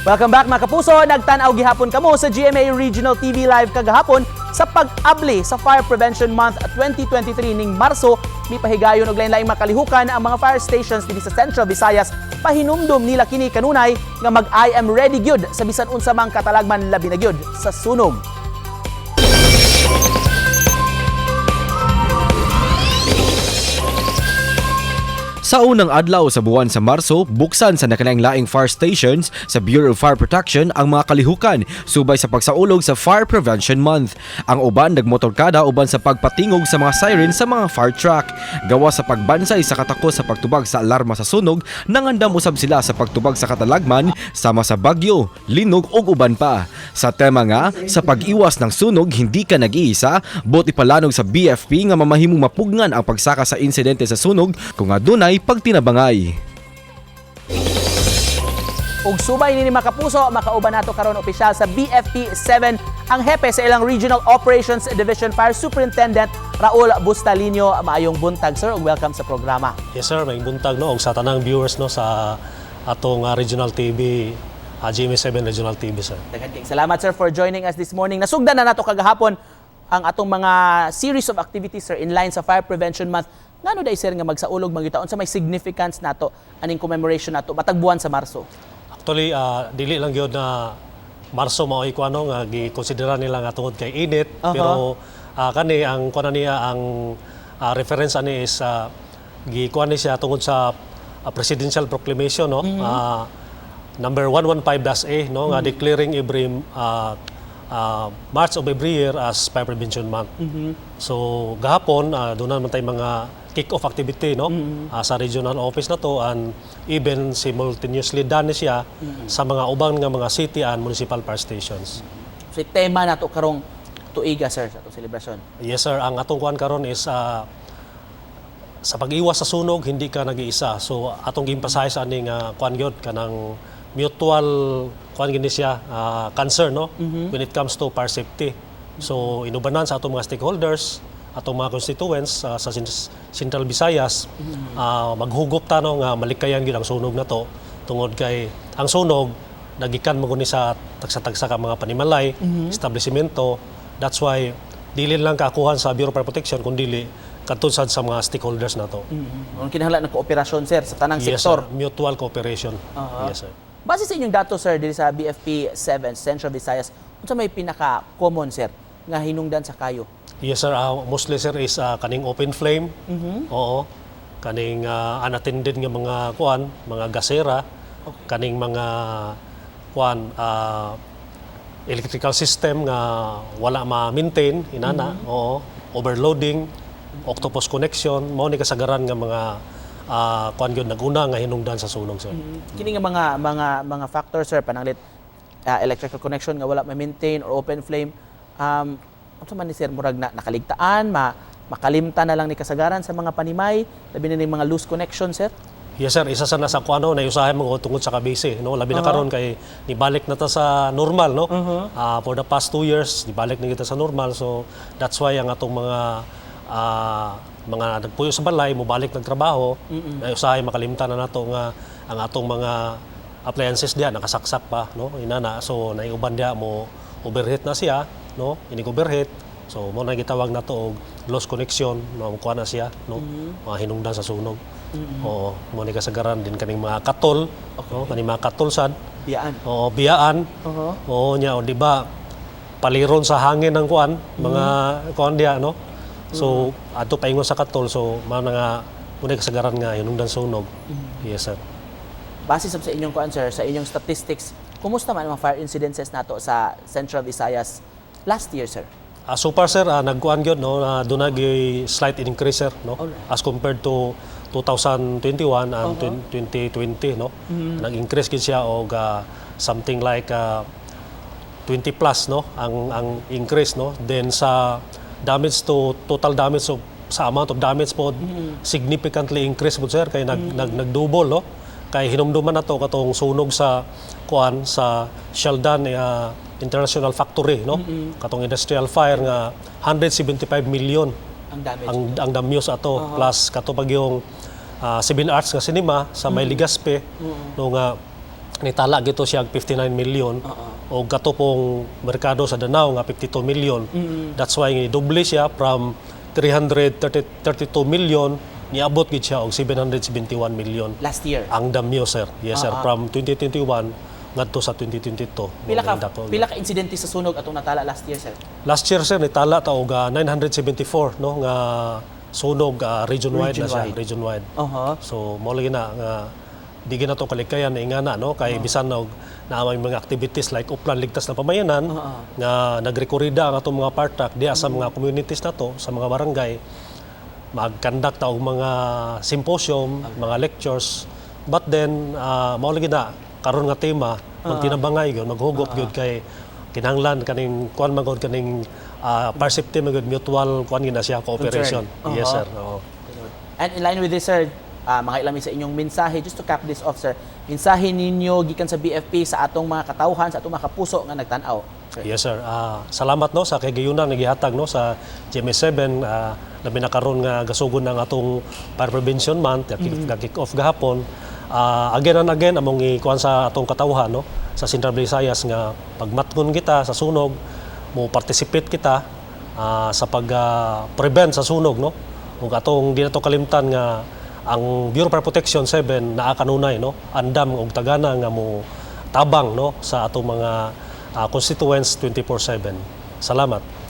Welcome back, mga kapuso. Nagtan-aw gihapon kamo sa GMA Regional TV Live kagahapon sa pag-abli sa Fire Prevention Month 2023 ning Marso. Mipahigayon og lain-laing makalihukan ang mga fire stations dinhi sa Central Visayas. Pahinumdum nila kini kanunay nga mag I am ready gyud sa bisan unsa mang katalagman, labi na gyud sa sunog. Sa unang adlaw sa buwan sa Marso, buksan sa nakalaing-laing fire stations sa Bureau of Fire Protection ang mga kalihukan subay sa pagsaulog sa Fire Prevention Month. Ang uban nagmotorkada uban sa pagpatingog sa mga siren sa mga fire truck. Gawa sa pagbansay sa katakos sa pagtubag sa alarma sa sunog, nangandam usab sila sa pagtubag sa katalagman sama sa bagyo, linog ug uban pa. Sa tema nga, "Sa pag-iwas ng sunog, hindi ka nag-iisa," buot ipalanog sa BFP nga mamahimong mapugngan ang pagsaka sa insidente sa sunog kung adunay pagtinabangay. Ug subay nini, mga kapuso, makauban nato karon opisyal sa BFP 7 ang hepe sa ilang Regional Operations Division, Fire Superintendent Raul Bustalino. Maayong buntag, sir, ug welcome sa programa. Yes sir, may buntag, no, og sa tanang viewers, no, sa atong Regional TV, GMA7 Regional TV, sir. Daghan kayong salamat, sir, for joining us this morning. Nasugdan na nato kagahapon ang atong mga series of activities, sir, in line sa Fire Prevention Month. Ngano diay, sir, nga magsaulog man gyud ta? Unsa may significance nato aning commemoration nato matag buwan sa Marso? Actually, dili lang gyud na Marso mao'y kuano nga gikonsidera nila nga tungod kay init, pero kani ang kuano niya, ang reference ani is gikuan ni siya tungod sa Presidential Proclamation, no, number 115-A, no, nga declaring every March of every year as Fire Prevention Month. So gahapon doon naman tayo mga kick-off activity, no, sa regional office na to and even simultaneously done ni siya sa mga ubang nga mga city and municipal fire stations. So tema nato karong tuiga, sir, sa atong selebrasyon? Yes sir, ang atong kuan karon is "Sa pag-iwas sa sunog, hindi ka nag-iisa." So atong gi-emphasize ani nga kuan gyud, kanang mutual kuan gini siya, concern, no, when it comes to fire safety. So inubanan sa atong mga stakeholders, atong mga constituents sa Central Visayas, maghugop ta, no, nga malikayan gyud ang sunog na to tungod kay ang sunog nagikan mo ni sa tagsa-tagsa ka mga panimalay, establishmento. That's why dili lang kaakuhan sa Bureau of Fire Protection kundi kadto sad sa mga stakeholders na to. Ang kinahanglan ng kooperasyon, sir, sa tanang Yes, sektor. sir. Mutual cooperation. Yes, sir. Base sa inyong datos, sir, diri sa BFP 7 Central Visayas, unsa may pinaka-common, sir, nga hinungdan sa kayo? Yes, sir. Mostly, sir, is kaning open flame. Oo. Kaning unattended nga mga kuan, mga gasera, kaning mga kuan, electrical system nga wala ma-maintain inana. Oo. Overloading, octopus connection, mao ni kasagaran nga mga kuan gyud naguna nga hinungdan sa sunog, sir. Kini nga mga factors, sir, pananglit electrical connection nga wala ma-maintain or open flame, unsa man ni, sir, murag na nakaligtaan, makalimtan na lang ni kasagaran sa mga panimay, labi na ning mga loose connection, sir? Yes sir, isa sa nasa kuano na usahay mo tungod sa kabisi, no? Labi na karon kay nibalik na ta sa normal, no? For the past 2 years, nibalik na kita sa normal. So that's why ang atong mga nagpuyo sa balay mobalik nagtrabaho, na usahay makalimtan na nato nga ang atong mga appliances diya nakasaksak pa, no? Inana, so naiuban diya mo overheat na siya, no? Inig overheat. So mo na gitawag nato og lost connection, no, kuha na siya, no? Mga hinungdan sa sunog. Oo, mo ni kasagaran din kaning mga katol, no? Kaning mga katol sad. Biyaan. Oo, biyaan. Oo nya, o di ba paliron sa hangin ang kuan, mga kuan diya, no? So adto paingon sa katol, so mao na nga mo ni kasagaran nga hinungdan sunog. Yes sir. Base sa inyong kuan, sir, sa inyong statistics, kumusta man ang mga fire incidences nato sa Central Visayas last year, sir? So far sir, nagkuan gyud, no, na doon slight increase, sir, no, as compared to 2021 and 2020, no. Nag-increase gid siya og something like 20 plus, no, ang increase, no. Then sa damage to total damage of sa amount of damage po, significantly increase po, sir, kay nag nag nagdouble, no, kay hinumduman na to katong sunog sa kuan sa Sheldon International Factory, no, katong industrial fire nga 175 million ang damage. Ang damyos ato, plus kato pag yung Seven Arts nga cinema sa may Legazpi, no, nga Nitala gito siya og 59 million o kato pong merkado sa Danao nga 52 million. That's why doble siya from 332 million, niabot gid siya og 771 million. Last year. Ang damyo, sir. Yes, sir, from 2021 ngadto sa 2022. Pila ka Mao dako. Pila ka insidente sa sunog atong natala last year, sir? Last year, sir, nitala ta og 974, no, nga sunog region-wide na siya, Region-wide. Region-wide. So mo lagi na nga di gina to kalikayan ingana, no, kay bisan og naa may mga activities like Uplan Ligtas na Pamayanan nga nagrekorida ang atong mga fire truck diya sa mga communities nato, sa mga barangay, mag-conduct ta og mga symposium, mga lectures. But then mao lagi na karon nga tema, magtinabangay gyud, maghugop gyud kay kinahanglan kaning kuan man gud, kaning fire safety man gud, mutual kuan gyud na siya, cooperation. Concern. Yes, sir. Oo. And in line with this, sir, mga ilami sa inyong mensahe, just to cap this off, sir, mensahe ninyo gikan sa BFP sa atong mga katawhan, sa atong mga kapuso nga nagtan-aw, sir. Yes, sir. Salamat, no, sa kagayunan nga gihatag, no, sa GMA7, labi na karon nga gasugod ng atong Fire Prevention Month, kick off gahapon. Again and again among ikuan sa atong katawhan, no, sa Central Visayas nga pagmatngon kita sa sunog, mo participate kita sa pag prevent sa sunog, no. Ug atong di nato kalimtan nga ang Bureau of Fire Protection 7 naa kanunay, no, andam og tagana nga mo tabang, no, sa atong mga constituents 24/7. Salamat.